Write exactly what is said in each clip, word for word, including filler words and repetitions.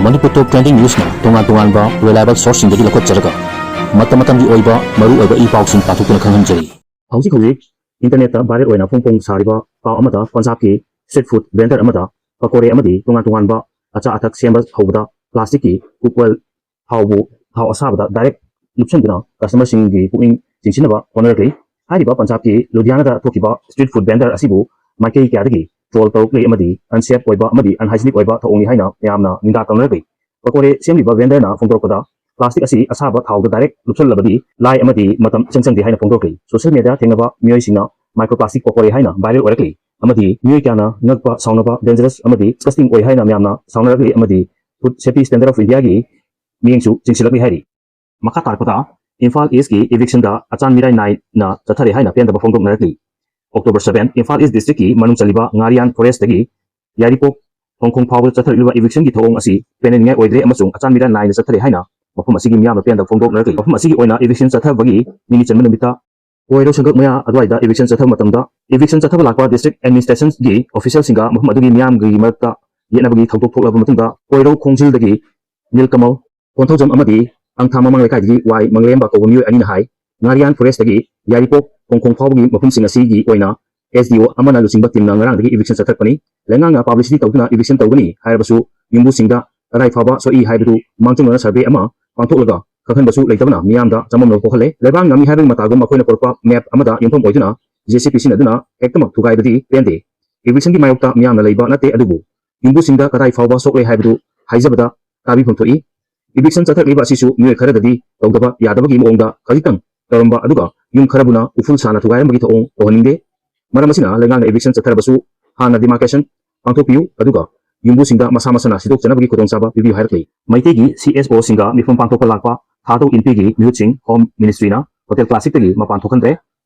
ꯃꯅꯤꯄꯨꯔ ꯇꯣꯞ trending ꯅ꯭ꯌꯨꯁꯅ ꯇꯣꯉꯥꯟ ꯇꯣꯉꯥꯟꯕ reliable ꯁꯣꯔꯁꯁꯤꯡꯗꯒꯤ ꯂꯧꯈꯠꯆꯔꯒ ꯃꯇꯝ ꯃꯇꯝꯒꯤ ꯑꯣꯏꯕ ꯃꯔꯨ ꯑꯣꯏꯕ ꯏ ꯄꯥꯎꯁꯤꯡ ꯄꯥꯊꯣꯛꯇꯨꯅ ꯈꯪꯍꯟꯖꯔꯤ꯫ ꯍꯧꯖꯤꯛ ꯍꯧꯖꯤꯛ ꯏꯟꯇꯔꯅꯦꯠꯇ ꯚꯥꯏꯔꯦꯜ ꯑꯣꯏꯅ ꯐꯣꯡ ꯐꯣꯡ ꯁꯥꯔꯤꯕ ꯄꯥꯎ ꯑꯃꯗ ꯄꯟꯖꯥꯕꯀꯤ ꯁ꯭ꯇ꯭ꯔꯤꯠ ꯐꯨꯗ ꯚꯦꯟꯗꯔ ꯑꯃꯗ ꯄꯀꯣꯔꯦ ꯑꯃꯗꯤ ꯇꯣꯉꯥꯟ ꯇꯣꯉꯥꯟꯕ ꯑꯆꯥ ꯑꯊꯛ ꯁꯦꯝꯕ ꯍꯧꯕꯗ ꯄ꯭ꯂꯥꯁꯇꯤꯛꯀꯤ ꯀꯨꯛ ꯑꯣꯏꯜ ꯊꯥꯎꯕꯨ ꯊꯥꯎ ꯑꯁꯥꯕꯗ ꯗꯥꯏꯔꯦꯛ ꯂꯨꯞꯁꯤꯟꯗꯨꯅ ꯀꯁꯇꯃꯔꯁꯤꯡꯒꯤ ꯄꯨꯛꯅꯤꯡ ꯆꯤꯡꯁꯤꯟꯅꯕ ꯍꯣꯠꯅꯔꯛꯂꯤ꯫ ꯍꯥꯏꯔꯤꯕ ꯄꯟꯖꯥꯕꯀꯤ ꯂꯨꯙꯤꯌꯥꯅꯥꯗ ꯊꯣꯛꯈꯤꯕ ꯁ꯭ꯇ꯭ꯔꯤꯠ ꯐꯨꯗ ꯚꯦꯟꯗꯔ ꯑꯁꯤꯕꯨ ꯃꯥꯏꯀꯩ ꯀꯌꯥꯗꯒꯤ ꯇ꯭ꯔꯣꯜ ꯇꯧꯔꯛꯂꯤ ꯑꯃꯗꯤ ꯑꯟꯁꯦꯐ ꯑꯣꯏꯕ ꯑꯃꯗꯤ ꯑꯟꯍꯥꯏꯖꯤꯅꯤꯛ ꯑꯣꯏꯕ ꯊꯧꯑꯣꯡꯅꯤ ꯍꯥꯏꯅ ꯃꯌꯥꯝꯅ ꯅꯤꯟꯗꯥ ꯇꯧꯅꯔꯛꯂꯤ꯫ ꯄꯀꯣꯔꯦ ꯁꯦꯝꯂꯤꯕ ꯚꯦꯟꯗꯔꯅ ꯐꯣꯡꯗꯣꯔꯛꯄꯗ ꯄ꯭ꯂꯥꯁꯇꯤꯛ ꯑꯁꯤ ꯑꯁꯥꯕ ꯊꯥꯎꯗ ꯗꯥꯏꯔꯦꯛ ꯂꯨꯞꯁꯜꯂꯕꯗꯤ ꯂꯥꯏ ꯑꯃꯗꯤ ꯃꯇꯝ ꯏꯆꯪ ꯆꯪꯗꯦ ꯍꯥꯏꯅ ꯐꯣꯡꯗꯣꯔꯛꯂꯤ꯫ ꯁꯣꯁꯤꯌꯦꯜ ꯃꯤꯗꯤꯌꯥ ꯊꯦꯡꯅꯕ ꯃꯤꯑꯣꯏꯁꯤꯡꯅ ꯃꯥꯏꯀ꯭ꯔꯣ ꯄ꯭ꯂꯥꯁꯇꯤꯛ ꯄꯀꯣꯔꯦ ꯍꯥꯏꯅ ꯚꯥꯏꯔꯦꯜ ꯑꯣꯏꯔꯛꯂꯤ ꯑꯃꯗꯤ ꯃꯤꯑꯣꯏ ꯀꯌꯥꯅ ꯉꯛꯄ, ꯁꯥꯎꯅꯕ, ꯗꯦꯟꯖꯔꯁ ꯑꯃꯗꯤ ꯗꯤꯁꯒꯁꯇꯤꯡ ꯑꯣꯏ ꯍꯥꯏꯅ ꯃꯌꯥꯝꯅ ꯁꯥꯎꯅꯔꯛꯂꯤ ꯑꯃꯗꯤ ꯐꯨꯗ ꯁꯦꯐꯇꯤ ꯁ꯭ꯇꯦꯟꯗꯔꯗ ꯑꯣꯐ ꯏꯟꯗꯤꯌꯥꯒꯤ ꯃꯤꯠꯌꯦꯡꯁꯨ ꯆꯤꯡꯁꯤꯜꯂꯛꯂꯤ ꯍꯥꯏꯔꯤ꯫ ꯃꯈꯥ ꯇꯥꯔꯛꯄꯗ ꯏꯝꯐꯥꯜ ꯏꯁꯀꯤ ꯏꯚꯤꯛꯁꯟꯗ ꯑꯆꯥꯟ ꯃꯤꯔꯥꯏ ꯅꯥꯏꯅ ꯆꯠꯊꯔꯦ ꯍꯥꯏꯅ ꯄꯦꯟꯗꯕ ꯐꯣꯡꯗꯣꯛꯅꯔꯛꯂꯤ꯫ ꯑꯣꯛꯇꯣꯕꯔ seven, ꯏꯝꯐꯥꯜ ꯏꯁ ꯗꯤꯁꯇ꯭ꯔꯤꯛꯀꯤ ꯃꯅꯨꯡ ꯆꯜꯂꯤꯕ ꯉꯥꯔꯤꯌꯥꯟ ꯐꯣꯔꯦꯁꯇꯒꯤ ꯌꯥꯏꯔꯤꯄꯣꯛ ꯈꯣꯡꯈꯣꯡ ꯐꯥꯎꯕꯗ ꯆꯠꯊꯔꯛꯂꯤꯕ ꯏꯚꯤꯛꯁꯟꯒꯤ ꯊꯧꯑꯣꯡ ꯑꯁꯤ ꯄꯦꯟꯍꯟꯅꯤꯡꯉꯥꯏ ꯑꯣꯏꯗ꯭ꯔꯦ ꯑꯃꯁꯨꯡ ꯑꯆꯥꯟ ꯃꯤꯔꯥꯏ ꯅꯥꯏꯅ ꯆꯠꯊꯔꯦ ꯍꯥꯏꯅ ꯃꯐꯝ ꯑꯁꯤꯒꯤ ꯃꯤꯌꯥꯝꯅ ꯄꯦꯟꯗꯕ ꯐꯣꯡꯗꯣꯛꯅꯔꯛꯂꯤ꯫ ꯃꯐꯝ ꯑꯁꯤꯒꯤ ꯑꯣꯏꯅ ꯏꯚꯤꯛꯁꯟ ꯆꯠꯊꯕꯒꯤ ꯅꯤꯅꯤ ꯆꯟꯕ ꯅꯨꯃꯤꯠꯇ ꯀꯣꯏꯔꯧ ꯁꯪꯒꯛ ꯃꯌꯥ ꯑꯗꯨꯋꯥꯏꯗ ꯏꯚꯤꯛꯁꯟ ꯆꯠꯊꯕ ꯃꯇꯝꯗ ꯏꯚꯤꯛꯁꯟ ꯆꯠꯊꯕ ꯂꯥꯛꯄ ꯗꯤꯁꯇ꯭ꯔꯤꯛ ꯑꯦꯗꯃꯤꯅꯤꯁꯇ꯭ꯔꯦꯁꯟꯒꯤ ꯑꯣꯐꯤꯁꯤꯌꯦꯜꯁꯤꯡꯒ ꯃꯐꯝ ꯑꯗꯨꯒꯤ ꯃꯤꯌꯥꯝꯒꯤ ꯃꯔꯛꯇ ꯌꯦꯠꯅꯕꯒꯤ ꯊꯧꯗꯣꯛ ꯊꯣꯛꯂꯕ ꯃꯇꯨꯡꯗ ꯀꯣꯏꯔꯧ ꯈꯣꯡꯖꯤꯜꯗꯒꯤ ꯅꯤꯜꯀꯃꯜ ꯀꯣꯟꯊꯧꯖꯝ ꯑꯃꯗꯤ ꯑꯪꯊꯥ ꯃꯃꯥꯡ ꯂꯩꯀꯥꯏꯗꯒꯤ ꯋꯥꯏ ꯃꯪꯂꯦꯝꯕ ꯀꯧꯕ ꯃꯤꯑꯣꯏ ꯑꯅꯤꯅ ꯍꯥꯏ, ꯉꯥꯔꯤꯌꯥꯟ ꯐꯣꯔꯦꯁꯇꯒꯤ ꯌꯥꯏꯔꯤꯄꯣꯛ ꯈꯣꯡꯈꯣꯡ ꯐꯥꯎꯕꯒꯤ ꯃꯐꯝꯁꯤꯡ ꯑꯁꯤꯒꯤ ꯑꯣꯏꯅ ꯑꯦꯁ ꯗꯤ ꯑꯣ ꯑꯃꯅ ꯂꯨꯆꯤꯡꯕ ꯇꯤꯝꯅ ꯉꯔꯥꯡꯗꯒꯤ ꯏꯚꯤꯛꯁꯟ ꯆꯠꯊꯔꯛꯄꯅꯤ꯫ ꯂꯩꯉꯥꯛꯅ ꯄꯥꯕ꯭ꯂꯤꯁꯤꯇꯤ ꯇꯧꯗꯨꯅ ꯏꯚꯤꯛꯁꯟ ꯇꯧꯒꯅꯤ ꯍꯥꯏꯔꯕꯁꯨ ꯌꯨꯝꯕꯨꯁꯤꯡꯗ ꯀꯗꯥꯏ ꯐꯥꯎꯕ ꯁꯣꯛꯏ ꯍꯥꯏꯕꯗꯨ ꯃꯥꯡꯖꯧꯅꯅ ꯁꯔꯚꯦ ꯑꯃ ꯄꯥꯡꯊꯣꯛꯂꯒ ꯈꯪꯍꯟꯕꯁꯨ ꯂꯩꯇꯕꯅ ꯃꯤꯌꯥꯝꯗ ꯆꯃꯝꯅꯕ ꯄꯣꯛꯍꯜꯂꯦ꯫ ꯂꯩꯕꯥꯛ ꯉꯝꯃꯤ ꯍꯥꯏꯕꯒꯤ ꯃꯇꯥꯒꯨꯝ ꯃꯈꯣꯏꯅ ꯄꯨꯔꯛꯄ ꯃꯦꯞ ꯑꯃꯗ ꯌꯨꯝꯐꯝ ꯑꯣꯏꯗꯨꯅ ꯖꯦ ꯁꯤ ꯄꯤ ꯁꯤꯖꯤꯟꯅꯗꯨꯅ ꯍꯦꯛꯇꯃꯛ ꯊꯨꯒꯥꯏꯕꯗꯤ ꯄꯦꯟꯗꯦ꯫ ꯏꯚꯤꯛꯁꯟꯒꯤ ꯃꯥꯌꯣꯛꯇ ꯃꯤꯌꯥꯝꯅ ꯂꯩꯕ ꯅꯠꯇꯦ, ꯑꯗꯨꯕꯨ ꯌꯨꯝꯕꯨꯁꯤꯡꯗ ꯀꯗꯥꯏ ꯐꯥꯎꯕ ꯁꯣꯛꯂꯦ ꯍꯥꯏꯕꯗꯨ ꯍꯥꯏꯖꯕꯗ ꯇꯥꯕꯤꯐꯝ ꯊꯣꯛꯏ꯫ ꯏꯚꯤꯛꯁꯟ ꯆꯠꯊꯔꯛꯂꯤꯕ ꯑꯁꯤꯁꯨ ꯃꯤꯑꯣꯏ ꯈꯔꯗꯗꯤ ꯇꯧꯗꯕ ꯌꯥꯗꯕꯒꯤ ꯃꯑꯣꯡꯗ ꯈꯖꯤꯛꯇꯪ ꯇꯧꯔꯝꯕ ꯑꯗꯨꯒ ꯌꯨꯝ ꯈꯔꯕꯨꯅ ꯎꯐꯨꯜ ꯁꯥꯅ ꯊꯨꯒꯥꯏꯔꯝꯕꯒꯤ ꯊꯧꯑꯣꯡ ꯇꯧꯍꯟꯅꯤꯡꯗꯦ꯫ ꯃꯔꯝ ꯑꯁꯤꯅ ꯂꯩꯉꯥꯛꯅ ꯏꯚꯤꯛꯁꯟ ꯆꯠꯊꯔꯕꯁꯨ ꯍꯥꯟꯅ ꯗꯤꯃꯥꯔꯀꯦꯁꯟ ꯄꯥꯡꯊꯣꯛꯄꯤꯌꯨ, ꯑꯗꯨꯒ ꯌꯨꯝꯕꯨꯁꯤꯡꯗ ꯃꯁꯥ ꯃꯁꯥꯅ ꯁꯤꯗꯣꯛꯆꯅꯕꯒꯤ ꯈꯨꯗꯣꯡꯆꯥꯕ ꯄꯤꯕꯤꯌꯨ ꯍꯥꯏꯔꯛꯂꯤ꯫ ꯃꯩꯇꯩꯒꯤ ꯁꯤ ꯑꯦꯁ ꯑꯣꯁꯤꯡꯒ ꯃꯤꯐꯝ ꯄꯥꯡꯊꯣꯛꯄ ꯂꯥꯛꯄ ꯊꯥꯗꯧ ꯏꯟꯄꯤꯒꯤ ꯃꯤꯍꯨꯠꯁꯤꯡ ꯍꯣꯝ ꯃꯤꯅꯤꯁꯇ꯭ꯔꯤꯅ ꯍꯣꯇꯦꯜ ꯀ꯭ꯂꯥꯁꯤꯛꯇꯒꯤ ꯃꯄꯥꯟ ꯊꯣꯛꯍꯟꯗ꯭ꯔꯦ꯫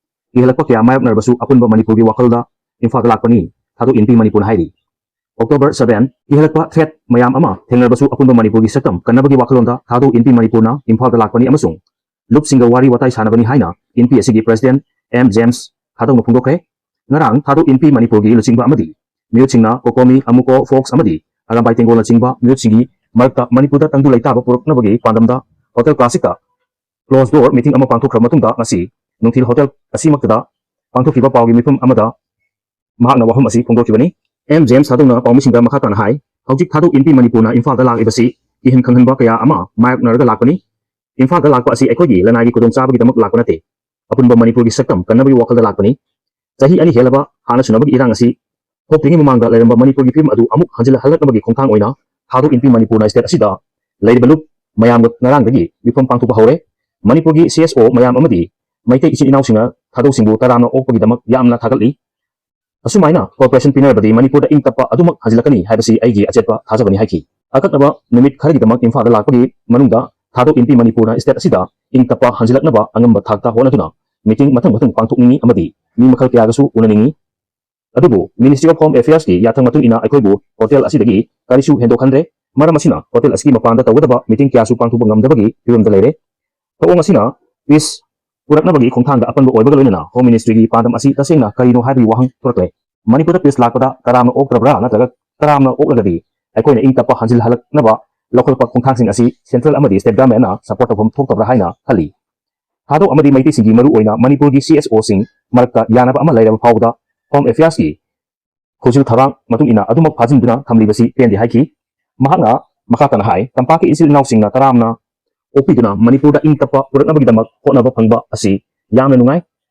ꯀꯤꯍꯜꯂꯛꯄ ꯀꯌꯥ ꯃꯥꯌꯣꯛꯅꯔꯕꯁꯨ ꯑꯄꯨꯟꯕ ꯃꯅꯤꯄꯨꯔꯒꯤ ꯋꯥꯈꯜꯗ ꯏꯝꯐꯥꯜꯗ ꯂꯥꯛꯄꯅꯤ ꯊꯥꯗꯧ ꯏꯟꯄꯤ ꯃꯅꯤꯄꯨꯔꯅ ꯍꯥꯏꯔꯤ꯫ ꯑꯣꯛꯇꯣꯕꯔ seven, ꯀꯤꯍꯜꯂꯛꯄ ꯊ꯭ꯔꯦꯠ ꯃꯌꯥꯝ ꯑꯃ ꯊꯦꯡꯅꯔꯕꯁꯨ ꯑꯄꯨꯟꯕ ꯃꯅꯤꯄꯨꯔꯒꯤ ꯁꯛꯇꯝ ꯀꯟꯅꯕꯒꯤ ꯋꯥꯈꯜꯂꯣꯟꯗ ꯊꯥꯗꯧ ꯏꯟꯄꯤ ꯃꯅꯤꯄꯨꯔꯅ ꯏꯝꯐꯥꯜꯗ ꯂꯥꯛꯄꯅꯤ ꯑꯃꯁꯨꯡ ꯂꯨꯞꯁꯤꯡꯒ ꯋꯥꯔꯤ ꯋꯥꯇꯥꯏ ꯁꯥꯟꯅꯕꯅꯤ ꯍꯥꯏꯅ ꯏꯟꯄꯤ ꯑꯁꯤꯒꯤ ꯄ꯭ꯔꯦꯁꯤꯗꯦꯟꯠ ꯑꯦꯝ ꯖꯦꯝꯁ ꯊꯥꯗꯧꯅ ꯐꯣꯡꯗꯣꯛꯈ꯭ꯔꯦ꯫ ꯉꯔꯥꯡ ꯊꯥꯗꯧ ꯏꯟꯄꯤ ꯃꯅꯤꯄꯨꯔꯒꯤ ꯂꯨꯆꯤꯡꯕ ꯑꯃꯗꯤ ꯃꯤꯍꯨꯠꯁꯤꯡꯅ ꯀꯣꯀꯣꯃꯤ, ꯑꯃꯨꯀꯣ, ꯐꯣꯛꯁ ꯑꯃꯗꯤ ꯑꯔꯥꯝꯕꯥꯏ ꯇꯦꯡꯒꯣꯜꯅꯆꯤꯡꯕ ꯃꯤꯍꯨꯠꯁꯤꯡꯒꯤ ꯃꯔꯛꯇ ꯃꯅꯤꯄꯨꯔꯗ ꯇꯪꯗꯨ ꯂꯩꯇꯥꯕ ꯄꯨꯔꯛꯅꯕꯒꯤ ꯄꯥꯟꯗꯝꯗ ꯍꯣꯇꯦꯜ ꯀ꯭ꯂꯥꯁꯤꯛꯇ ꯀ꯭ꯂꯣꯖ ꯗꯣꯔ ꯃꯤꯇꯤꯡ ꯑꯃ ꯄꯥꯡꯊꯣꯛꯈ꯭ꯔꯕ ꯃꯇꯨꯡꯗ ꯉꯁꯤ ꯅꯨꯡꯊꯤꯜ ꯍꯣꯇꯦꯜ ꯑꯁꯤꯃꯛꯇꯗ ꯄꯥꯡꯊꯣꯛꯈꯤꯕ ꯄꯥꯎꯒꯤ ꯃꯤꯐꯝ ꯑꯃꯗ ꯃꯍꯥꯛꯅ ꯋꯥꯐꯝ ꯑꯁꯤ ꯐꯣꯡꯗꯣꯛꯈꯤꯕꯅꯤ꯫ ꯑꯦꯝ ꯖꯦꯝꯁ ꯊꯥꯗꯧꯅ ꯄꯥꯎꯃꯤꯁꯤꯡꯗ ꯃꯈꯥ ꯇꯥꯅ ꯍꯥꯏ, ꯍꯧꯖꯤꯛ ꯊꯥꯗꯧ ꯏꯟꯄꯤ ꯃꯅꯤꯄꯨꯔꯅ ꯏꯝꯐꯥꯜꯗ ꯂꯥꯛꯂꯤꯕꯁꯤ ꯀꯤꯍꯟ ꯈꯪꯍꯟꯕ ꯀꯌꯥ ꯑꯃ ꯃꯥꯌꯣꯛꯅꯔꯒ ꯂꯥꯛꯄꯅꯤ꯫ ꯏꯝꯐꯥꯜꯗ ꯂꯥꯛꯄ ꯑꯁꯤ ꯑꯩꯈꯣꯏꯒꯤ ꯂꯅꯥꯏꯒꯤ ꯈꯨꯗꯣꯡꯆꯥꯕꯒꯤꯗꯃꯛ ꯂꯥꯛꯄ ꯅꯠꯇꯦ꯫ ꯑꯄꯨꯟꯕ ꯃꯅꯤꯄꯨꯔꯒꯤ ꯁꯛꯇꯝ ꯀꯟꯅꯕꯒꯤ ꯋꯥꯈꯜꯗ ꯂꯥꯛꯄꯅꯤ꯫ ꯆꯍꯤ ꯑꯅꯤ ꯍꯦꯜꯂꯕ ꯍꯥꯟꯅ ꯁꯨꯅꯕꯒꯤ ꯏꯔꯥꯡ ꯑꯁꯤ ꯊꯣꯛꯇ꯭ꯔꯤꯉꯩ ꯃꯃꯥꯡꯗ ꯂꯩꯔꯝꯕ ꯃꯅꯤꯄꯨꯔꯒꯤ ꯐꯤꯕꯝ ꯑꯗꯨ ꯑꯃꯨꯛ ꯍꯟꯖꯤꯜꯍꯜꯂꯛꯅꯕꯒꯤ ꯈꯣꯡꯊꯥꯡ ꯑꯣꯏꯅ ꯊꯥꯗꯧ ꯏꯟꯄꯤ ꯃꯅꯤꯄꯨꯔꯅ ꯁ꯭ꯇꯦꯠ ꯑꯁꯤꯗ ꯂꯩꯔꯤꯕ ꯂꯨꯞ ꯃꯌꯥꯝꯒ ꯉꯔꯥꯡꯗꯒꯤ ꯃꯤꯐꯝ ꯄꯥꯡꯊꯣꯛꯄ ꯍꯧꯔꯦ꯫ ꯃꯅꯤꯄꯨꯔꯒꯤ ꯁꯤ ꯑꯦꯁ ꯑꯣ ꯃꯌꯥꯝ ꯑꯃꯗꯤ ꯃꯩꯇꯩ ꯏꯆꯤꯟ ꯏꯅꯥꯎꯁꯤꯡꯅ ꯊꯥꯗꯧꯁꯤꯡꯕꯨ ꯇꯔꯥꯝꯅ ꯑꯣꯛꯄꯒꯤꯗꯃꯛ ꯌꯥꯝꯅ ꯊꯥꯒꯠꯂꯤ꯫ ꯑꯁꯨꯃꯥꯏꯅ ꯀꯣꯔꯄꯣꯔꯦꯁꯟ ꯄꯤꯅꯔꯕꯗꯤ ꯃꯅꯤꯄꯨꯔꯗ ꯏꯪ ꯇꯞꯄ ꯑꯗꯨꯃꯛ ꯍꯟꯖꯤꯜꯂꯛꯀꯅꯤ ꯍꯥꯏꯕꯁꯤ ꯑꯩꯒꯤ ꯑꯆꯦꯠꯄ ꯊꯥꯖꯕꯅꯤ ꯍꯥꯏꯈꯤ꯫ ꯑꯀꯛꯅꯕ ꯅꯨꯃꯤꯠ ꯈꯔꯒꯤꯗꯃꯛ ꯏꯝꯐꯥꯜꯗ ꯂꯥꯛꯄꯒꯤ ꯃꯅꯨꯡꯗ ꯊꯥꯗꯧ ꯏꯟꯄꯤ ꯃꯅꯤꯄꯨꯔꯅ ꯁ꯭ꯇꯦꯠ ꯑꯁꯤꯗ ꯏꯪ ꯇꯞꯄ ꯍꯟꯖꯤꯜꯂꯛꯅꯕ ꯑꯉꯝꯕ ꯊꯥꯛꯇ ꯍꯣꯠꯅꯗꯨꯅ ꯃꯤꯇꯤꯡ ꯃꯊꯪ ꯃꯊꯪ ꯄꯥꯡꯊꯣꯛꯅꯤꯡꯏ ꯑꯃꯗꯤ ꯃꯤ ꯃꯈꯜ ꯀꯌꯥꯒꯁꯨ ꯎꯅꯅꯤꯡꯏ꯫ ꯑꯗꯨꯕꯨ Ministry of Home Affairs ꯀꯤ ꯌꯥꯊꯪ ꯃꯇꯨꯡ ꯏꯟꯅ ꯑꯩꯈꯣꯏꯕꯨ ꯍꯣꯇꯦꯜ ꯑꯁꯤꯗꯒꯤ ꯀꯔꯤꯁꯨ ꯍꯦꯟꯗꯣꯛꯍꯟꯗ꯭ꯔꯦ꯫ ꯃꯔꯝ ꯑꯁꯤꯅ ꯍꯣꯇꯦꯜ ꯑꯁꯤꯒꯤ ꯃꯄꯥꯟꯗ ꯇꯧꯒꯗꯕ ꯃꯤꯇꯤꯡ ꯀꯌꯥꯁꯨ ꯄꯥꯡꯊꯣꯛꯄ ꯉꯝꯗꯕꯒꯤ ꯐꯤꯕꯝꯗ ꯂꯩꯔꯦ꯫ ꯊꯧꯑꯣꯡ ꯑꯁꯤꯅ ꯄꯤꯁ ꯄꯨꯔꯛꯅꯕꯒꯤ ꯈꯣꯡꯊꯥꯡꯗ ꯑꯄꯟꯕ ꯑꯣꯏꯕꯒ ꯂꯣꯏꯅꯅ ꯍꯣꯝ ꯃꯤꯅꯤꯁꯇ꯭ꯔꯤꯒꯤ ꯄꯥꯟꯗꯝ ꯑꯁꯤ ꯇꯁꯦꯡꯅ ꯀꯔꯤꯅꯣ ꯍꯥꯏꯕꯒꯤ ꯋꯥꯍꯪ ꯊꯣꯔꯛꯂꯦ꯫ ꯃꯅꯤꯄꯨꯔꯗ ꯄꯤꯁ ꯂꯥꯛꯄꯗ ꯇꯔꯥꯝꯅ ꯑꯣꯛꯇ꯭ꯔꯕ꯭ꯔꯥ ꯅꯠꯇ꯭ꯔꯒ ꯇꯔꯥꯝꯅ ꯑꯣꯛꯂꯒꯗꯤ ꯑꯩꯈꯣꯏꯅ ꯏꯪ ꯇꯞꯄ ꯍꯟꯖꯤꯜꯍꯜꯂꯛꯅꯕ ꯂꯧꯈꯠꯄ ꯈꯣꯡꯊꯥꯡꯁꯤꯡ ꯑꯁꯤ ꯁꯦꯟꯇ꯭ꯔꯦꯜ ꯑꯃꯗꯤ ꯁ꯭ꯇꯦꯠ ꯒꯚꯔꯟꯃꯦꯟꯠꯅ ꯁꯄꯣꯔꯠ ꯇꯧꯐꯝ ꯊꯣꯛꯇꯕ꯭ꯔꯥ ꯍꯥꯏꯅ ꯈꯜꯂꯤ꯫ ꯊꯥꯗꯧ ꯑꯃꯗꯤ ꯃꯩꯇꯩꯁꯤꯡꯒꯤ ꯃꯔꯨꯑꯣꯏꯅ ꯃꯅꯤꯄꯨꯔꯒꯤ ꯁꯤ ꯑꯦꯁ ꯑꯣꯁꯤꯡ ꯃꯔꯛꯇ ꯌꯥꯅꯕ ꯑꯃ ꯂꯩꯔꯕ ꯐꯥꯎꯕꯗ ꯍꯣꯝ ꯑꯦꯐꯤꯌꯔꯁꯀꯤ ꯈꯣꯡꯖꯤꯜ ꯊꯧꯔꯥꯡ ꯃꯇꯨꯡ ꯏꯟꯅ ꯑꯗꯨꯃꯛ ꯐꯥꯖꯤꯟꯗꯨꯅ ꯊꯝꯂꯤꯕꯁꯤ ꯄꯦꯟꯗꯦ ꯍꯥꯏꯈꯤ꯫ ꯃꯍꯥꯛꯅ ꯃꯈꯥ ꯇꯥꯅ ꯍꯥꯏ, ꯇꯝꯄꯥꯛꯀꯤ ꯏꯆꯤꯜ ꯏꯅꯥꯎꯁꯤꯡꯅ ꯇꯔꯥꯝꯅ ꯑꯣꯛꯄꯤꯗꯨꯅ ꯃꯅꯤꯄꯨꯔꯗ ꯏꯪ ꯇꯞꯄ ꯄꯨꯔꯛꯅꯕꯒꯤꯗꯃꯛ ꯍꯣꯠꯅꯕ ꯐꯪꯕ ꯑꯁꯤ ꯌꯥꯝꯅ ꯅꯨꯡꯉꯥꯏ꯫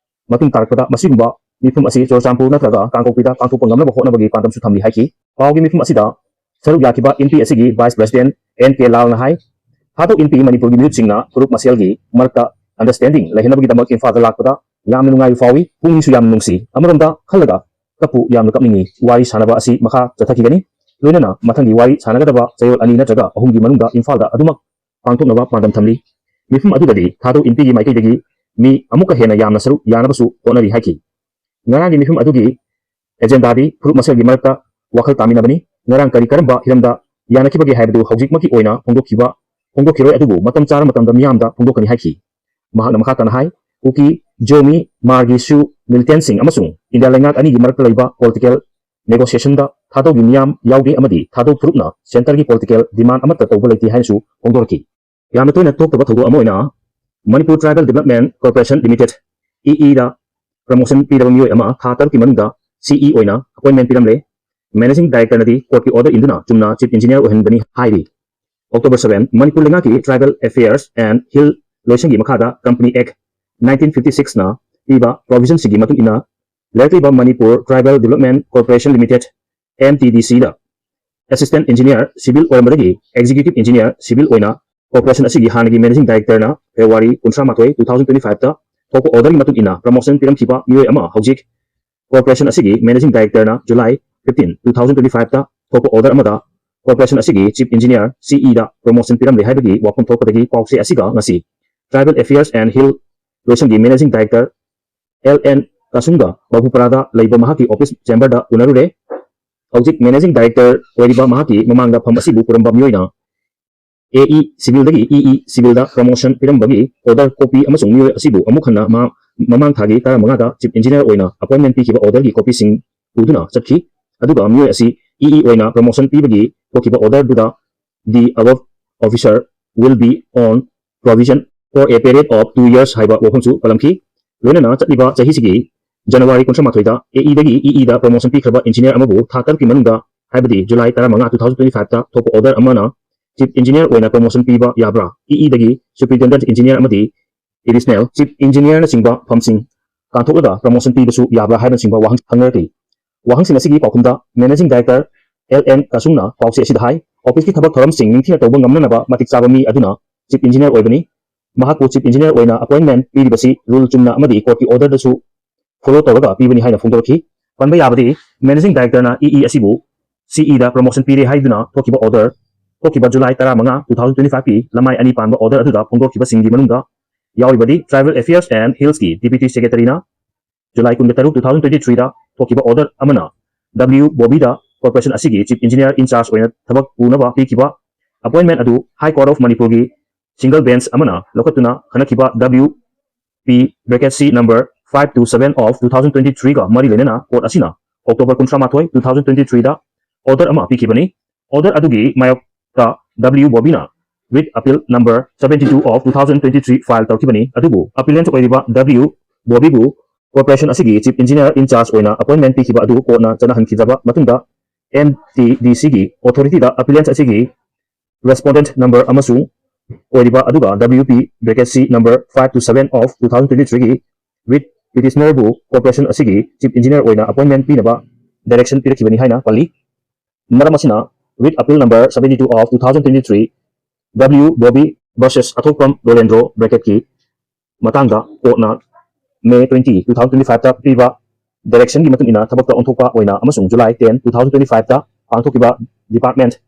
ꯃꯇꯨꯡ ꯇꯥꯔꯛꯄꯗ ꯃꯁꯤꯒꯨꯝꯕ ꯃꯤꯐꯝ ꯑꯁꯤ ꯆꯨꯔꯆꯥꯟꯄꯨꯔ ꯅꯠꯇ꯭ꯔꯒ ꯀꯥꯡꯄꯣꯛꯄꯤꯗ ꯄꯥꯡꯊꯣꯛꯄ ꯉꯝꯅꯕ ꯍꯣꯠꯅꯕꯒꯤ ꯄꯥꯟꯗꯝꯁꯨ ꯊꯝꯂꯤ ꯍꯥꯏꯈꯤ꯫ ꯄꯥꯎꯒꯤ ꯃꯤꯐꯝ ꯑꯁꯤꯗ ꯁꯔꯨꯛ ꯌꯥꯈꯤꯕ ꯏꯟꯄꯤ ꯑꯁꯤꯒꯤ ꯚꯥꯏꯁ ꯄ꯭ꯔꯦꯁꯤꯗꯦꯟꯠ ꯑꯦꯟ ꯀꯦ ꯂꯥꯜꯅ ꯍꯥꯏ, ꯊꯥꯗꯧ ꯏꯟꯄꯤ ꯃꯅꯤꯄꯨꯔꯒꯤ ꯃꯤꯍꯨꯠꯁꯤꯡꯅ ꯐꯨꯔꯨꯞ ꯃꯁꯦꯜꯒꯤ ꯃꯔꯛꯇ ꯑꯟꯗꯔꯁ꯭ꯇꯦꯟꯗꯤꯡ ꯂꯩꯍꯟꯅꯕꯒꯤꯗꯃꯛ ꯏꯝꯐꯥꯜꯗ ꯂꯥꯛꯄꯗ ꯌꯥꯝꯅ ꯅꯨꯡꯉꯥꯏꯕ ꯐꯥꯎꯏ꯫ ꯄꯨꯛꯅꯤꯡꯁꯨ ꯌꯥꯝꯅ ꯅꯨꯡꯁꯤ꯫ ꯑꯃꯔꯣꯝꯗ ꯈꯜꯂꯒ ꯀꯞꯄꯨ ꯌꯥꯝꯅ ꯀꯞꯅꯤꯡꯏ꯫ ꯋꯥꯔꯤ ꯁꯥꯟꯅꯕ ꯑꯁꯤ ꯃꯈꯥ ꯆꯠꯊꯈꯤꯒꯅꯤ꯫ ꯂꯣꯏꯅꯅ ꯃꯊꯪꯒꯤ ꯋꯥꯔꯤ ꯁꯥꯟꯅꯒꯗꯕ ꯆꯌꯣꯜ ꯑꯅꯤ ꯅꯠꯇ꯭ꯔꯒ ꯑꯍꯨꯝꯒꯤ ꯃꯅꯨꯡꯗ ꯏꯝꯐꯥꯜꯗ ꯑꯗꯨꯃꯛ ꯄꯥꯡꯊꯣꯛꯅꯕ ꯄꯥꯟꯗꯝ ꯊꯝꯂꯤ꯫ ꯃꯤꯐꯝ ꯑꯗꯨꯗꯗꯤ ꯊꯥꯗꯧ ꯏꯟꯄꯤꯒꯤ ꯃꯥꯏꯀꯩꯗꯒꯤ ꯃꯤ ꯑꯃꯨꯛꯀ ꯍꯦꯟꯅ ꯌꯥꯝꯅ ꯁꯔꯨꯛ ꯌꯥꯅꯕꯁꯨ ꯍꯣꯠꯅꯔꯤ ꯍꯥꯏꯈꯤ꯫ ꯉꯔꯥꯡꯒꯤ ꯃꯤꯐꯝ ꯑꯗꯨꯒꯤ ꯑꯦꯖꯦꯟꯗꯥꯗꯤ ꯐꯨꯔꯨꯞ ꯃꯁꯦꯜꯒꯤ ꯃꯔꯛꯇ ꯋꯥꯈꯜ ꯇꯥꯃꯤꯟꯅꯕꯅꯤ꯫ ꯉꯔꯥꯡ ꯀꯔꯤ ꯀꯔꯝꯕ ꯍꯤꯔꯝꯗ ꯌꯥꯅꯈꯤꯕꯒꯦ ꯍꯥꯏꯕꯗꯨ ꯍꯧꯖꯤꯛꯃꯛꯀꯤ ꯑꯣꯏꯅ ꯐꯣꯡꯗꯣꯛꯈꯤꯕ, ꯐꯣꯡꯗꯣꯛꯈꯤꯔꯣꯏ, ꯑꯗꯨꯕꯨ ꯃꯇꯝ ꯆꯥꯔ ꯃꯇꯝꯗ ꯃꯤꯌꯥꯝꯗ ꯐꯣꯡꯗꯣꯛꯀꯅꯤ ꯍꯥꯏꯈꯤ꯫ ꯃꯍꯥꯛꯅ ꯃꯈꯥ ꯇꯥꯅ ꯍꯥꯏ, ꯀꯨꯀꯤ, ꯖꯣꯃꯤ, ꯃꯥꯔꯒꯤ ꯁꯨ ꯃꯤꯂꯤꯇꯦꯟꯠꯁꯤꯡ ꯑꯃꯁꯨꯡ ꯏꯟꯗꯤꯌꯥ ꯂꯩꯉꯥꯛ ꯑꯅꯤꯒꯤ ꯃꯔꯛꯇ ꯂꯩꯕ ꯄꯣꯂꯤꯇꯤꯀꯦꯜ negotiationꯗ ꯊꯥꯗꯧꯒꯤ ꯃꯤꯌꯥꯝ ꯌꯥꯎꯗꯦ ꯑꯃꯗꯤ ꯊꯥꯗꯧ ꯐꯨꯔꯨꯞꯅ centreꯒꯤ political demand ꯑꯃꯠꯇ ꯇꯧꯕ ꯂꯩꯇꯦ ꯍꯥꯏꯅꯁꯨ ꯐꯣꯡꯗꯣꯔꯛꯈꯤ꯫ ꯌꯥꯝꯅ ꯇꯣꯏꯅ ꯊꯣꯛꯇꯕ ꯊꯧꯗꯣꯛ ꯑꯃ ꯑꯣꯏꯅ Manipur Tribal Development Corporation Limited, EEꯗ promotion ꯄꯤꯔꯕ ꯃꯤꯑꯣꯏ ꯑꯃ ꯊꯥ ꯇꯔꯨꯛꯀꯤ ꯃꯅꯨꯡꯗ CE ꯑꯣꯏꯅ appointment ꯄꯤꯔꯝꯂꯦ꯫ Managing Directorꯅꯗꯤ courtꯀꯤ order ꯏꯟꯗꯨꯅ ꯆꯨꯝꯅ Chief Engineer ꯑꯣꯏꯍꯟꯕꯅꯤ ꯍꯥꯏꯔꯤ꯫ October seven, ꯃꯅꯤꯄꯨꯔ ꯂꯩꯉꯥꯛꯀꯤ Tribal Affairs and Hill ꯂꯣꯏꯁꯪꯒꯤ ꯃꯈꯥꯗ Company Act nineteen fifty sixꯅ ꯄꯤꯕ provisionꯁꯤꯡꯒꯤ ꯃꯇꯨꯡ ꯏꯟꯅ ꯂꯩꯔꯛꯂꯤꯕ Manipur Tribal Development Corporation Limited, MTDCꯗ Assistant Engineer Civil ꯑꯣꯏꯔꯝꯕꯗꯒꯤ Executive Engineer Civil ꯑꯣꯏꯅ corporation ꯑꯁꯤꯒꯤ ꯍꯥꯟꯅꯒꯤ Managing Directorꯅ February ꯀꯨꯟꯊ꯭ꯔꯥ ꯃꯥꯊꯣꯏ, two thousand twenty-fiveꯇ ꯊꯣꯛꯄ orderꯒꯤ ꯃꯇꯨꯡ ꯏꯟꯅ promotion ꯄꯤꯔꯝꯈꯤꯕ ꯃꯤꯑꯣꯏ ꯑꯃ ꯍꯧꯖꯤꯛ corporation ꯑꯁꯤꯒꯤ Managing Directorꯅ July fifteen, two thousand twenty-fiveꯇ ꯊꯣꯛꯄ order ꯑꯃꯗ corporation ꯑꯁꯤꯒꯤ Chief Engineer, CEꯗ promotion ꯄꯤꯔꯝꯂꯦ ꯍꯥꯏꯕꯒꯤ ꯋꯥꯐꯝ ꯊꯣꯛꯄꯗꯒꯤ ꯄꯥꯎꯆꯦ ꯑꯁꯤꯒ ꯉꯁꯤ Tribal Affairs and Hill ꯂꯣꯏꯁꯪꯒꯤ Managing Director L N ꯀꯥꯁꯨꯡꯒ ꯕꯥꯕꯨꯄꯥꯔꯥꯗ ꯂꯩꯕ ꯃꯍꯥꯛꯀꯤ office chamberꯗ ꯎꯅꯔꯨꯔꯦ꯫ ꯍꯧꯖꯤꯛ Managing Director ꯑꯣꯏꯔꯤꯕ ꯃꯍꯥꯛꯀꯤ ꯃꯃꯥꯡꯗ ꯐꯝ ꯑꯁꯤꯕꯨ ꯄꯨꯔꯝꯕ ꯃꯤꯑꯣꯏꯅ AE Civilꯗꯒꯤ EE Civilꯗ promotion ꯄꯤꯔꯝꯕꯒꯤ order copy ꯑꯃꯁꯨꯡ ꯃꯤꯑꯣꯏ ꯑꯁꯤꯕꯨ ꯑꯃꯨꯛ ꯍꯟꯅ ꯃꯍꯥꯛ ꯃꯃꯥꯡ ꯊꯥꯒꯤ ꯇꯔꯥꯃꯉꯥꯗ Chief Engineer ꯑꯣꯏꯅ appointment ꯄꯤꯈꯤꯕ orderꯒꯤ copyꯁꯤꯡ ꯄꯨꯗꯨꯅ ꯆꯠꯈꯤ꯫ ꯑꯗꯨꯒ ꯃꯤꯑꯣꯏ ꯑꯁꯤ EE ꯑꯣꯏꯅ promotion ꯄꯤꯕꯒꯤ ꯊꯣꯛꯈꯤꯕ orderꯗꯨꯗ "The above officer will be on provision for a period of two years" ꯍꯥꯏꯕ ꯋꯥꯐꯝꯁꯨ ꯄꯜꯂꯝꯈꯤ꯫ ꯂꯣꯏꯅꯅ ꯆꯠꯂꯤꯕ ꯆꯍꯤꯁꯤꯒꯤ January ꯀꯨꯟꯊ꯭ꯔꯥ ꯃꯥꯊꯣꯏꯗ AEꯗꯒꯤ EEꯗ promotion ꯄꯤꯈ꯭ꯔꯕ engineer ꯑꯃꯕꯨ ꯊꯥ ꯇꯔꯨꯛꯀꯤ ꯃꯅꯨꯡꯗ, ꯍꯥꯏꯕꯗꯤ July ꯇꯔꯥꯃꯉꯥ, two thousand twenty-fiveꯇ ꯊꯣꯛꯄ order ꯑꯃꯅ Chief Engineer ꯑꯣꯏꯅ promotion ꯄꯤꯕ ꯌꯥꯕ꯭ꯔꯥ? EEꯗꯒꯤ Superintendent Engineer ꯑꯃꯗꯤ Additional Chief Engineerꯅꯆꯤꯡꯕ ꯐꯝꯁꯤꯡ ꯀꯥꯟꯊꯣꯛꯂꯒ promotion ꯄꯤꯕꯁꯨ ꯌꯥꯕ꯭ꯔꯥ ꯍꯥꯏꯕꯅꯆꯤꯡꯕ ꯋꯥꯍꯪ ꯍꯪꯅꯔꯛꯂꯤ꯫ ꯋꯥꯍꯪꯁꯤꯡ ꯑꯁꯤꯒꯤ ꯄꯥꯎꯈꯨꯝꯗ Managing Director L N ꯀꯥꯁꯨꯡꯅ ꯄꯥꯎꯆꯦ ꯑꯁꯤꯗ ꯍꯥꯏ, officeꯀꯤ ꯊꯕꯛ ꯊꯧꯔꯝꯁꯤꯡ ꯅꯤꯡꯊꯤꯅ ꯇꯧꯕ ꯉꯝꯅꯅꯕ ꯃꯇꯤꯛ ꯆꯥꯕ ꯃꯤ ꯑꯗꯨꯅ Chief Engineer ꯑꯣꯏꯕꯅꯤ꯫ ꯃꯍꯥꯛꯄꯨ Chief Engineer ꯑꯣꯏꯅ appointment ꯄꯤꯔꯤꯕꯁꯤ rule ꯆꯨꯝꯅ ꯑꯃꯗꯤ courtꯀꯤ orderꯗꯁꯨ follow ꯇꯧꯔꯒ ꯄꯤꯕꯅꯤ ꯍꯥꯏꯅ ꯐꯣꯡꯗꯣꯔꯛꯈꯤ꯫ ꯄꯟꯕ ꯌꯥꯕꯗꯤ, Managing Directorꯅ EE ꯑꯁꯤꯕꯨ CEꯗ promotion ꯄꯤꯔꯦ ꯍꯥꯏꯗꯨꯅ ꯊꯣꯛꯈꯤꯕ order, ꯊꯣꯛꯈꯤꯕ July ꯇꯔꯥꯃꯉꯥ, two thousand twenty-fiveꯀꯤ ꯂꯃꯥꯏ ꯑꯅꯤ ꯄꯥꯟꯕ order ꯑꯗꯨꯗ ꯐꯣꯡꯗꯣꯛꯈꯤꯕꯁꯤꯡꯒꯤ ꯃꯅꯨꯡꯗ ꯌꯥꯎꯔꯤꯕꯗꯤ Tribal Affairs and Hillsꯀꯤ Deputy Secretaryꯅ July ꯀꯨꯟꯒ ꯇꯔꯨꯛ, two thousand twenty-threeꯗ ꯊꯣꯛꯈꯤꯕ order ꯑꯃꯅ W ꯕꯣꯕꯤꯗ corporation ꯑꯁꯤꯒꯤ Chief Engineer in charge ꯑꯣꯏꯅ ꯊꯕꯛ ꯄꯨꯅꯕ ꯄꯤꯈꯤꯕ appointment ꯑꯗꯨ High Court of Manipurꯒꯤ single bench ꯑꯃꯅ ꯂꯧꯈꯠꯇꯨꯅ ꯈꯟꯅꯈꯤꯕ W P bracket C number five two seven of two thousand twenty-threeꯒ ꯃꯔꯤ ꯂꯩꯅꯅ court ꯑꯁꯤꯅ October ꯀꯨꯟꯊ꯭ꯔꯥ ꯃꯥꯊꯣꯏ, two thousand twenty three ꯗ order ꯑꯃ ꯄꯤꯈꯤꯕꯅꯤ꯫ Order ꯑꯗꯨꯒꯤ ꯃꯥꯌꯣꯛꯇ W ꯕꯣꯕꯤꯅ writ appeal number seventy two of two thousand twenty three file ꯇꯧꯈꯤꯕꯅꯤ꯫ ꯑꯗꯨꯕꯨ appellant ꯑꯣꯏꯔꯤꯕ W ꯕꯣꯕꯤꯕꯨ corporation ꯑꯁꯤꯒꯤ chief engineer in charge ꯑꯣꯏꯅ appointment ꯄꯤꯈꯤꯕ ꯑꯗꯨ courtꯅ ꯆꯠꯅꯍꯟꯈꯤꯗ꯭ꯔꯕ ꯃꯇꯨꯡꯗ, M T D Cꯒꯤ authorityꯗ appellant ꯑꯁꯤꯒꯤ respondent number ꯑꯃꯁꯨꯡ ꯑꯣꯏꯔꯤꯕ ꯑꯗꯨꯒ W P bracket C number five to seven of two thousand twenty threeꯒꯤ writ petitionerꯕꯨ corporation ꯑꯁꯤꯒꯤ chief engineer ꯑꯣꯏꯅ appointment ꯄꯤꯅꯕ direction ꯄꯤꯔꯛꯈꯤꯕꯅꯤ ꯍꯥꯏꯅ ꯄꯜꯂꯤ꯫ ꯃꯔꯝ ꯑꯁꯤꯅ, writ appeal number seventy two of two thousand twenty three, W Bobby versus ꯑꯊꯣꯛꯄꯝ ꯗꯣꯂꯦꯟꯗ꯭ꯔꯣ bracketꯀꯤ ꯃꯇꯥꯡꯗ courtꯅ May twenty, two thousand twenty fiveꯇ ꯄꯤꯕ directionꯒꯤ ꯃꯇꯨꯡ ꯏꯟꯅ ꯊꯕꯛꯇ ꯑꯣꯟꯊꯣꯛꯄ ꯑꯣꯏꯅ ꯑꯃꯁꯨꯡ July ten, two thousand twenty fiveꯇ ꯄꯥꯡꯊꯣꯛꯈꯤꯕ department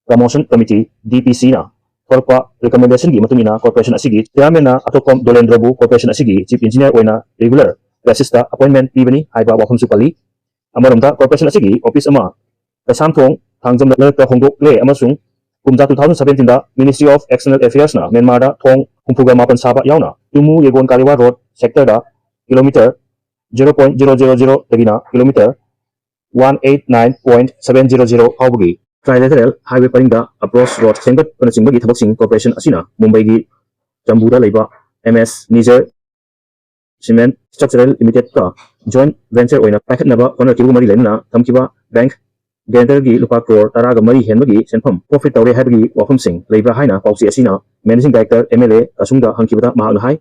promotion committee, D P Cꯅ ꯊꯣꯔꯛꯄ recommendationꯒꯤ ꯃꯇꯨꯡ ꯏꯟꯅ corporation ꯑꯁꯤꯒꯤ chairmanꯅ ꯑꯊꯣꯛꯄꯝ ꯗꯣꯂꯦꯟꯗ꯭ꯔꯣꯕꯨ corporation ꯑꯁꯤꯒꯤ chief engineer ꯑꯣꯏꯅ regular basisꯇ appointment ꯄꯤꯕꯅꯤ ꯍꯥꯏꯕ ꯋꯥꯐꯝꯁꯨ ꯄꯜꯂꯤ꯫ ꯑꯃꯔꯣꯝꯗ, corporation ꯑꯁꯤꯒꯤ office ꯑꯃ ꯀꯩꯁꯥꯝꯊꯣꯡ ꯊꯥꯡꯖꯝ ꯂꯩꯔꯛꯇ ꯍꯣꯡꯗꯣꯛꯂꯦ ꯑꯃꯁꯨꯡ ꯀꯨꯝꯖꯥ two thousand seventeenꯗ Ministry of External Affairsꯅ ꯃ꯭ꯌꯥꯟꯃꯥꯔꯗ ꯊꯣꯡ ꯍꯨꯝꯐꯨꯒ ꯃꯥꯄꯟ ꯁꯥꯕ ꯌꯥꯎꯅ ꯇꯨꯃꯨ ꯌꯦꯒꯣꯟ ꯀꯥꯂꯤꯋꯥ road sectorꯗ kilometre zero point zero zero zeroꯗꯒꯤꯅ kilometre one eight nine point seven zero zero ꯐꯥꯎꯕꯒꯤ trilateral highway ꯄꯔꯤꯡꯗ approach road ꯁꯦꯝꯒꯠꯄꯅꯆꯤꯡꯕꯒꯤ ꯊꯕꯛꯁꯤꯡ corporation ꯑꯁꯤꯅ ꯃꯨꯝꯕꯩꯒꯤ ꯆꯝꯕꯨꯗ ꯂꯩꯕ M S Nijer Cement Structural Limitedꯀ joint venture ꯑꯣꯏꯅ ꯄꯥꯏꯈꯠꯅꯕ ꯍꯣꯠꯅꯔꯛꯈꯤꯕꯒ ꯃꯔꯤ ꯂꯩꯅꯅ ꯊꯝꯈꯤꯕ bank guarantorꯒꯤ ꯂꯨꯄꯥ ꯀ꯭ꯔꯣꯔ ꯇꯔꯥꯒ ꯃꯔꯤ ꯍꯦꯟꯕꯒꯤ ꯁꯦꯟꯐꯝ forfeit ꯇꯧꯔꯦ ꯍꯥꯏꯕꯒꯤ ꯋꯥꯐꯝꯁꯤꯡ ꯂꯩꯕ꯭ꯔꯥ ꯍꯥꯏꯅ ꯄꯥꯎꯆꯦ ꯑꯁꯤꯅ managing director M L A ꯀꯁꯨꯡꯗ ꯍꯪꯈꯤꯕꯗ ꯃꯍꯥꯛꯅ ꯍꯥꯏ,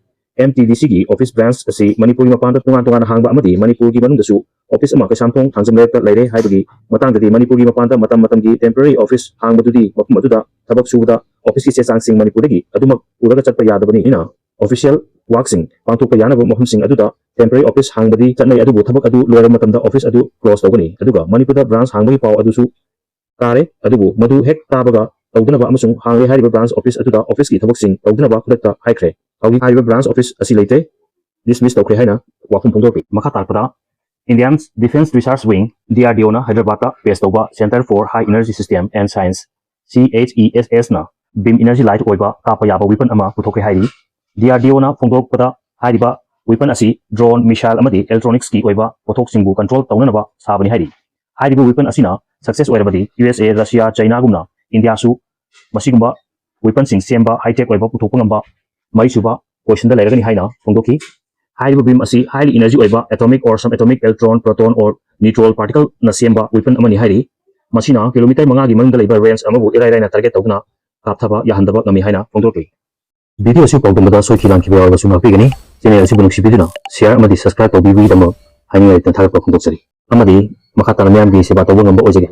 M T D Cꯒꯤ office branch ꯑꯁꯤ ꯃꯅꯤꯄꯨꯔꯒꯤ ꯃꯄꯥꯟꯗ ꯇꯣꯉꯥꯟ ꯇꯣꯉꯥꯟꯅ ꯍꯥꯡꯕ ꯑꯃꯗꯤ ꯃꯅꯤꯄꯨꯔꯒꯤ ꯃꯅꯨꯡꯗꯁꯨ office ꯑꯃ ꯀꯩꯁꯥꯝꯊꯣꯡ ꯊꯥꯡꯖꯝ ꯂꯩꯔꯛꯇ ꯂꯩꯔꯦ ꯍꯥꯏꯕꯒꯤ ꯃꯇꯥꯡꯗꯗꯤ ꯃꯅꯤꯄꯨꯔꯒꯤ ꯃꯄꯥꯟꯗ ꯃꯇꯝ ꯃꯇꯝꯒꯤ temporary office ꯍꯥꯡꯕꯗꯨꯗꯤ ꯃꯐꯝ ꯑꯗꯨꯗ ꯊꯕꯛ ꯁꯨꯕꯗ officeꯀꯤ ꯆꯦ ꯆꯥꯡꯁꯤꯡ ꯃꯅꯤꯄꯨꯔꯗꯒꯤ ꯑꯗꯨꯃꯛ ꯄꯨꯔꯒ ꯆꯠꯄ ꯌꯥꯗꯕꯅꯤꯅ official workꯁꯤꯡ ꯄꯥꯡꯊꯣꯛꯄ ꯌꯥꯅꯕ ꯃꯐꯝꯁꯤꯡ ꯑꯗꯨꯗ temporary office ꯍꯥꯡꯕꯗꯤ ꯆꯠꯅꯩ, ꯑꯗꯨꯕꯨ ꯊꯕꯛ ꯑꯗꯨ ꯂꯣꯏꯔꯕ ꯃꯇꯝꯗ office ꯑꯗꯨ close ꯇꯧꯒꯅꯤ꯫ ꯑꯗꯨꯒ ꯃꯅꯤꯄꯨꯔꯗ branch ꯍꯥꯡꯕꯒꯤ ꯄꯥꯎ ꯑꯗꯨꯁꯨ ꯇꯥꯔꯦ, ꯑꯗꯨꯕꯨ ꯃꯗꯨ ꯍꯦꯛ ꯇꯥꯕꯒ ꯇꯧꯗꯅꯕ ꯑꯃꯁꯨꯡ ꯍꯥꯡꯂꯦ ꯍꯥꯏꯔꯤꯕ branch office ꯑꯗꯨꯗ officeꯀꯤ ꯊꯕꯛꯁꯤꯡ ꯇꯧꯗꯅꯕ ꯈꯨꯗꯛꯇ ꯍꯥꯏꯈ꯭ꯔꯦ꯫ ꯍꯧꯖꯤꯛ ꯍꯥꯏꯔꯤꯕ branch office ꯑꯁꯤ ꯂꯩꯇ꯭ꯔꯦ, dismiss ꯇꯧꯈ꯭ꯔꯦ ꯍꯥꯏꯅ ꯋꯥꯐꯝ ꯐꯣꯡꯗꯣꯔꯛꯂꯤ꯫ ꯃꯈꯥ ꯇꯥꯔꯛꯄꯗ, Indian Defence Research Wing, D R D Oꯅ ꯍꯥꯏꯗ꯭ꯔꯕꯥꯗꯇ base ꯇꯧꯕ Centre for High Energy System and Science, C H E S Sꯅ beam energy light ꯑꯣꯏꯕ ꯀꯥꯞꯄ ꯌꯥꯕ weapon ꯑꯃ ꯄꯨꯊꯣꯛꯈ꯭ꯔꯦ ꯍꯥꯏꯔꯤ꯫ D R D Oꯅ ꯐꯣꯡꯗꯣꯔꯛꯄꯗ ꯍꯥꯏꯔꯤꯕ Weapon ꯑꯁꯤ drone, missile ꯑꯃꯗꯤ electronics ꯀꯤ ꯑꯣꯏꯕ ꯄꯣꯠꯊꯣꯛꯁꯤꯡꯕꯨ control ꯇꯧꯅꯅꯕ ꯁꯥꯕꯅꯤ ꯍꯥꯏꯔꯤ꯫ ꯍꯥꯏꯔꯤꯕ weapon ꯑꯁꯤꯅ success ꯑꯣꯏꯔꯕꯗꯤ U S A, Russia, China ꯒꯨꯝꯅ India ꯁꯨ ꯃꯁꯤꯒꯨꯝꯕ weapon ꯁꯤꯡ ꯁꯦꯝꯕ, high tech ꯑꯣꯏꯕ ꯄꯨꯊꯣꯛꯄ ꯉꯝꯕ ꯃꯔꯤꯁꯨꯕ position ꯗ ꯂꯩꯔꯒꯅꯤ ꯍꯥꯏꯅ ꯐꯣꯡꯗꯣꯛꯈꯤ꯫ ꯍꯥꯏꯔꯤꯕ beam ꯑꯁꯤ highly energy ꯑꯣꯏꯕ atomic or sub-atomic electron, proton or neutral particle ꯅ ꯁꯦꯝꯕ weapon ꯑꯃꯅꯤ ꯍꯥꯏꯔꯤ꯫ ꯃꯁꯤꯅ kilometre ꯃꯉꯥꯒꯤ ꯃꯅꯨꯡꯗ ꯂꯩꯕ range ꯑꯃꯕꯨ ꯏꯔꯥꯏ ꯂꯥꯏꯅ target ꯇꯧꯗꯨꯅ ꯀꯥꯞꯊꯕ ꯌꯥꯍꯟꯗꯕ ꯉꯝꯃꯤ ꯍꯥꯏꯅ ꯐꯣꯡꯗꯣꯛꯂꯤ꯫ Video ꯑꯁꯤ ꯄꯥꯎꯗꯝꯕꯗ ꯁꯣꯏꯈꯤ ꯂꯥꯟꯈꯤꯕ ꯌꯥꯎꯔꯕꯁꯨ ꯉꯥꯛꯄꯤꯒꯅꯤ꯫ Channel ꯑꯁꯤꯕꯨ ꯅꯨꯡꯁꯤꯕꯤꯗꯨꯅ share ꯑꯃꯗꯤ subscribe ꯇꯧꯕꯤꯕꯒꯤꯗꯃꯛ ꯍꯥꯏꯅꯤꯡꯉꯥꯏ ꯂꯩꯇꯅ ꯊꯥꯒꯠꯄ ꯐꯣꯡꯗꯣꯛꯆꯔꯤ꯫ ꯑꯃꯗꯤ ꯃꯈꯥ ꯇꯥꯅ ꯃꯤꯌꯥꯝꯒꯤ ꯁꯦꯕꯥ ꯇꯧꯕ ꯉꯝꯕ ꯑꯣꯏꯖꯒꯦ꯫